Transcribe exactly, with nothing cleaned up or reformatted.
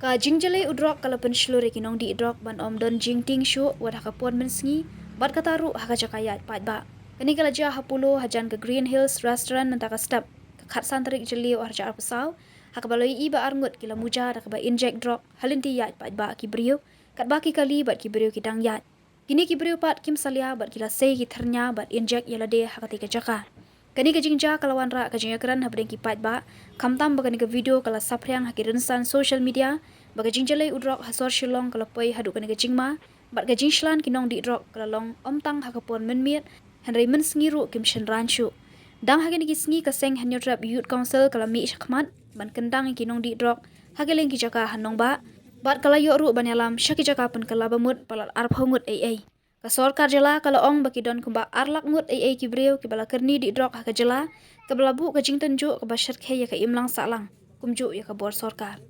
Ka jingjyllei u drok ka la pynshlur ïa ki nongdih drok ban ym don jingtieng shuh wat ha ka por mynsngi bad kata ruh ha ka jaka ïaid paidbah. Kane ka la jia ha Polo hajan ka Green Hills Restaurant mynta ka step, ka khatsan tarik Jylliew arhajar arphew saw, ha kaba la ïohi ba arngut ki la muja da kaba injek drok ha lynti ïaid paidbah ki briew, katba ki kali bad ki briew ki dang ïaid. Kine ki briew pat kim salia bad ki la sei ki thyrnia bad injek ïa lade ha katei ka jaka. Kane ka jingjia ka la wanrah ka jingïakren hapdeng ki paidbah, khamtam ba kane ka video ka la saphriang ha ki rynsan social media ba ka jingjyllei u drok ha sor Shillong ka la poi haduh kane ka jingma, bad ka jingshlan ki nongdih drok ka la long ym tang ha ka por mynmiet, hynrei mynsngi ruh kim shynrain shuh. Dang ha kine ki sngi ka seng Hynñiewtrep Youth Council ka la mih shakhmat ban kyndang ïa ki nongdih drok ha ki lieng ki jaka ha nongbah, bad ka la ïoh ruh ban ïalam sha ki jaka pynkylla bamut palat arphew ngut ei ei. Ka sorkar jylla ka la ong ba ki don kumba ar lak ngut ei ei ki briew kiba la kyrni dih drok ha ka jylla, kaba la buh ka jingtynjuh kaba shyrkhei ïa ka imlang sahlang kumjuh ïa ka bor sorkar.